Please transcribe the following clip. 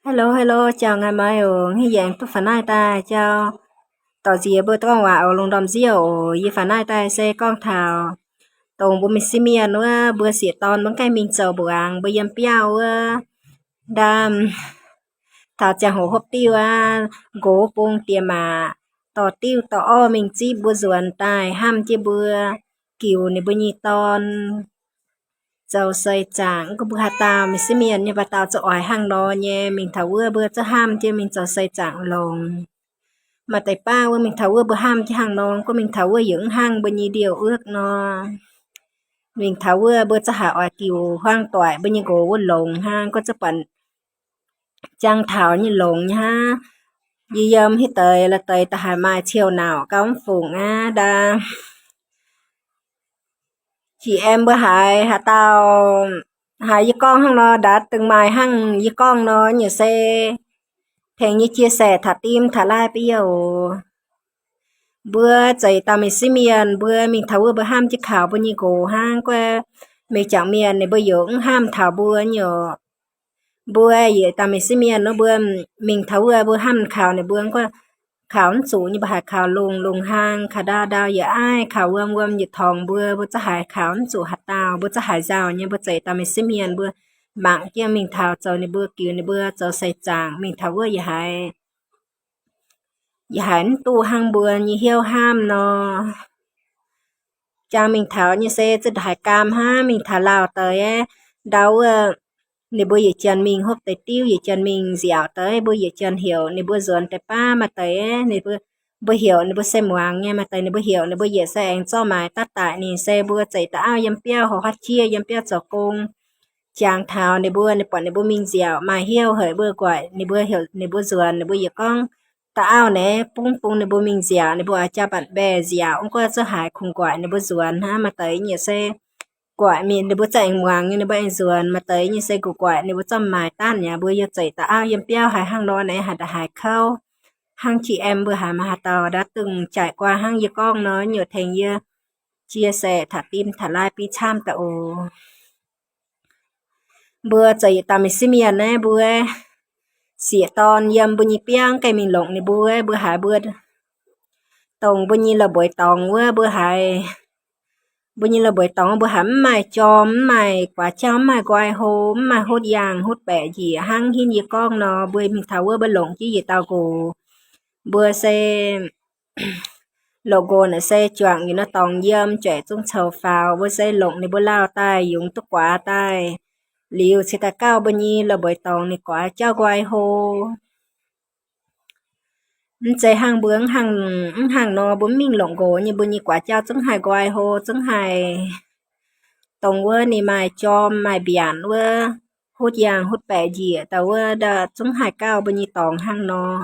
Hello, hello, jauv-ngaengc maiv oc. Hnangv yie aengx duqv faaux naaiv daaih jauv dorh nziex mbuo gorngv waac oc, lungh ndorm nziouv oc. Yie faaux naaiv daaih se gorngv taux dongh mbuo mingh sieqv mienh wuov, mbuo sieqv dorn mbuo gaengh mingh zoux mbuangz, mbuo yiem biauv wuov, ndaamv taux ziangh hoc hopv diuv aqv, nqox bung diex maac, dorh diuv dorh orv mingh zipv mbuo nzuonx daaih, hnamv jienv mbuo, giux ninh mbuo nyei dorn zoux seix zaangc. Mv gunv mbuo haaix dauh mingh sieqv mienh nyei, haaix dauh zungv oix hnangv nor nyei. Mingh taux wuov mbuo zungv hnamv jienv mingh zoux seix zaangc longx. Maaih deix baav wuov mingh taux wuov mbuo hnamv jienv hnangv nor, mv gunv mingh taux wuov yaac mv hnangv mbuo nyei ndiouh wuov nor. Mingh taux wuov mbuo zungv haiz oix giux hmuangv doic mbuo nyei nqox wuov longx hnangv, gorngv zungv buatc jangx taux nyei longx nyei hnangv. Yie yiem hitv deix la'deix da'haiz maaih ciou nauc gauh mv fungc aqv. Ndaa, jiex em mbuo haiz haaix dauh haiz yie gorngv hnangv nor, ndaatv dingc maaih hnangv yie gorngv nor nyei se tengx yie chia sẻ taux dim taux like beiv oc. Mbuo zeiz dauh mingh sieqv mienh, mbuo mingh taux wuov mbuo hnamv jienv kaux mbuo nyei nqox hnangv. Guov mienh jangc mienh ninh mbuo yaac mv hnamv taux mbuo nyei oc. Mbuo yietc dauh mingh sieqv mienh nor, mbuo mingh taux wuov mbuo hnamv kaux ninh mbuo, guov kaux mv zuqc nyei, mbuo haiz kaux lungh lungh hlang, kaux ndau ndau yietc aiv, kaux wuom wuom yietc torngx, mbuo mbuo zungv haiz kaux mv zuqc haaix dauh, mbuo zungv haiz nzauh nyei. Mbuo zeiz dauh mingh sieqv mienh, mbuo mangc jienv mingh taux zoux ninh mbuo, giux ninh mbuo zoux seix zaangc, mingh taux wuov yietc haiz, yietc haiz mv duqv hnangv mbuo nyei hnyouv hnamv nor. Jangx mingh taux nyei se zinh haiz gaam hnangv. Mingh taux lauh deix, ndau wuov ninh mbuo yietc janx mingh hopv deix diuv, yietc janx mingh nziaauc deix, mbuo yietc janx heuc ninh mbuo nzuonx deix baav. Maaih deix ninh mbuo, mbuo heuc ninh mbuo se muangx nyei, maaih deix ninh mbuo heuc ninh mbuo yietc se aengx zorqv maaic daav daic. Ninh se mbuo zeiz dauh auv yiem biauv, houx haav jieqv yiem biauv zoux gong. Jangx taux ninh mbuo, ninh buatc ninh mbuo mingh nziaauc, maaih hnyouv haic, mbuo guaix ninh mbuo, heuc ninh mbuo nzuonx, ninh mbuo yietc gorngv dauh auv naaiv bungv bung ninh mbuo mingh nziaauc, ninh mbuo oix jaa-baeqc mbaeqc nziaauc, mv gunv zungv haiz kungx guaix ninh mbuo nzuonx hnangv. Maaih deix nyei se guaix mingh ninh mbuo zungv aengx muangx nyei, ninh mbuo aengx nzuonx. Maaih deix nyei se gu'guaix ninh mbuo zorqv maaic daav nyei. Mbuo yie zeiz dauh auv yiem biauv haiz hnangv nor naaiv, haaix dauh haiz kouv hnangv jiex em, mbuo haiz maaih haaix dauh ndaatv dingc jaic guaa hnangv yie gorngv nor, nyungc tengx yie chia sẻ taux dim taux like beiv camv daaih oc. Mbuo zeiz yietc dauh mingh sieqv mienh naaiv, mbuo sieqv dorn yiem mbuo nyei biauv gaengh mingh longc ninh mbuo, mbuo haiz mbuo dongh mbuo nyei loz-mbueix dorngx wuov, mbuo haiz mbuo nyei loz-mbueix dorngx mbuo haiz mv maaih jorm, mv maaih guaax jauv, mv maaih nqoi hlo, mv maaih hutv yaangh hutv baeqc njiec hnangv hingv yie gorngv nor. Mbuo mingh taux wuov mbuo longc jienv yietc dauh nqox. Mbuo se longc nqox naaic se juangc yietc norm dorngx yiem, jueic zungv coux faaux. Mbuo se longc ninh mbuo lauh daaih yungz duqv guaax daaih liuz cingx daaih gauh mbuo nyei loz-mbueix dorngx ninh guaax jauv nqoi hlo. Mv zeiz hnangv mbuo mv hnangv, mv hnangv nor, mbuo mv mingh longc nqox nyei, mbuo nyei guaax jauv zungv haih nqoi hlo, zungv haih dongh wuov ninh maaih jorm maaih mbiaanc wuov, hutv yaangh hutv baeqc njiec daaih wuov, zungv haih gauh mbuo nyei dorngx hnangv nor.